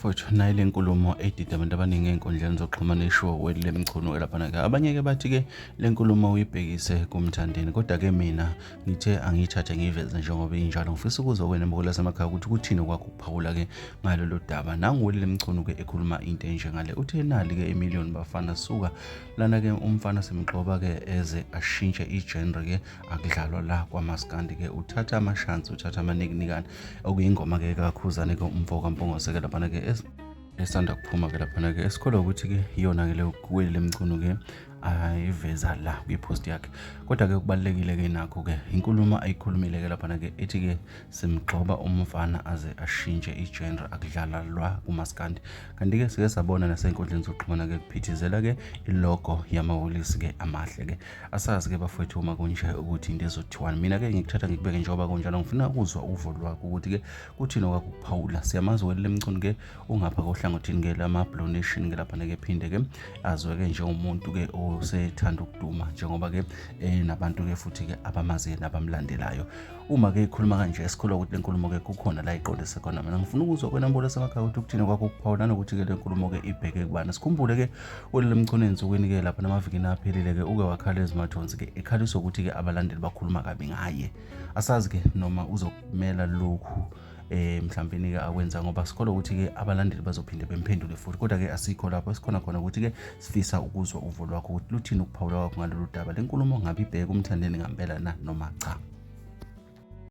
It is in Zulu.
Mfowethu, nayi le nkulumo edida abantu abaningi ey'nkundleni zokuxhumana eshiwo uWelile Mchunu laphana-ke. Abanye-ke bathi-ke le nkulumo uyibhekise kuMthandeni, kodwa-ke mina ngithe angiyithathe ngiyiveze njengoba injalo. Ngifisa ukuzwa wena mbukeli wasemakhaya ukuthi kuthini kwakho ukuphawula-ke ngalolu daba. Nangu uWelile Mchunu-ke ekhuluma into enjengale, uthe nali-ke imiliyoni bafana suka lana-ke umfana simgxoba-ke eze ashintshe i-genre-ke akudlalwa la kwamaskandi-ke uthatha amashansi uthatha amanikinikana okuyingoma-ke kakhuzane-ke umfo kaMpungose-ke laphana-ke esanda kuphuma-ke laphana-ke esikholwa ukuthi-ke iyona-ke leyo kuwelile mchunu-ke ayiveza la kwipost yakhe kodwa-ke kubalulekile-ke nakho-ke inkulumo ayikhulumile-ke laphana-ke ethi-ke simgxoba umfana aze ashintshe i-genre akudlalalwa kumaskandi kanti-ke sike sabona nasey'nkundleni zokuxhumana-ke kuphithizela-ke ilogo yamaholisi-ke amahle-ke Asazi ke bafowethu uma kunje ukuthi into ezothiwani. Mina ke ngikuthatha ngikubeke njengoba kunjalo ngifuna ukuzwa uvo lwakho ukuthi ke kuthini okwakho ukuphawula. Siyamazi wena lemchunu ke ungapha kohlangothini ke lama Blue Nation ke lapha ke phinde ke azweke njengomuntu ke osethanda ukuduma njengoba ke enabantu ke futhi ke abamaziyo nabamlandelayo. Uma ke ikhuluma kanje sikholwa ukuthi lenkulumo ke kukhona la iqondise khona. Mina ngifuna ukuzwa kwena mbulo semakhaya ukuthi ukuthini kwakho ukuphawula nanokuthi ke lenkulumo ke ibheke kubani. Sikhumbule ke Ulele Mchunu ensukwini ke lapha namavikini aphelile ke uke wakhala ezimathonsi ke ekhaliswa ukuthi ke abalandeli bakhuluma kabi ngaye. Asazi ke noma uzokumela lokhu eh mhlawumbe ke akwenza ngoba sikholwa ukuthi ke abalandeli bazophinde bemphendule futhi kodwa ke asikho lapho esikhona khona ukuthi ke sifisa ukuzwa uvo lwakho ukuthi luthini ukuphawula kwakho ngalolu daba lenkulumo ngabe ibheke umthandeni ngempela na noma cha.